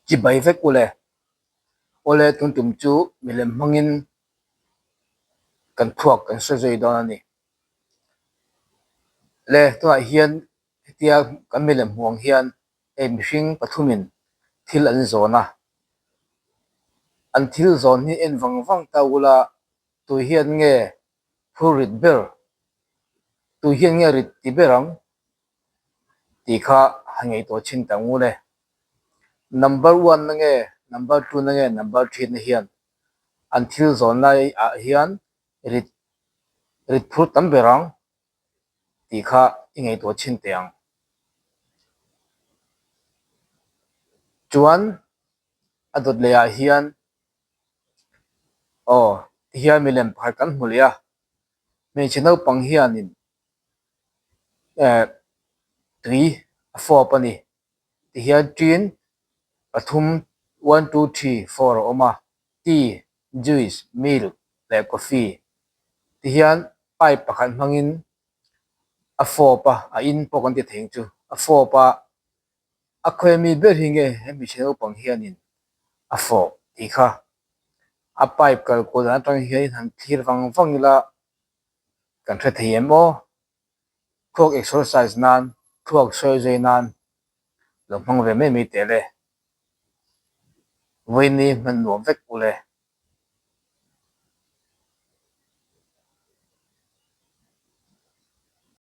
Chibai vek ule. Awle tun tum chu milem hmangin kan thluak kan hre zui dawn a ni. Le tunah hian hetia kan milem hmuh ang hian hei mihring pathumin thil an zawn a, an thil zawn hi en vang vang ta ula tui hian nge phur rit ber, tui hian nge rit ti ber ang tih kha han ngaihtuah chhin ta ngu le. Number one na nge number two na nge number three na hian an thil zawn lai ah hian rit rit phur tam ber ang tih kha i ngaihtuah chhin teh ang. Chuan a dawt leh ah hian aw tihian milem pakhat kan hmu leh a, hmeichhe naupang hianin eh tui a fawp a ni tihian tin pathum one two three four a awm a tea juice milk leh coffee tihian pipe pakhat hmangin a fawp a a in pawh kan ti thei ang chu a fawp a a khawi ami ber hi nge he hmeichhe naupang hianin a fawh tih kha a pipe kal kual dan atang hian han thlir vang vang ila. Kan hre thei em aw? Thluak exercise nan, thluak sawi zai nan lo hmang ve mai mai teh le. Vawiin ni hman nuam vek u le.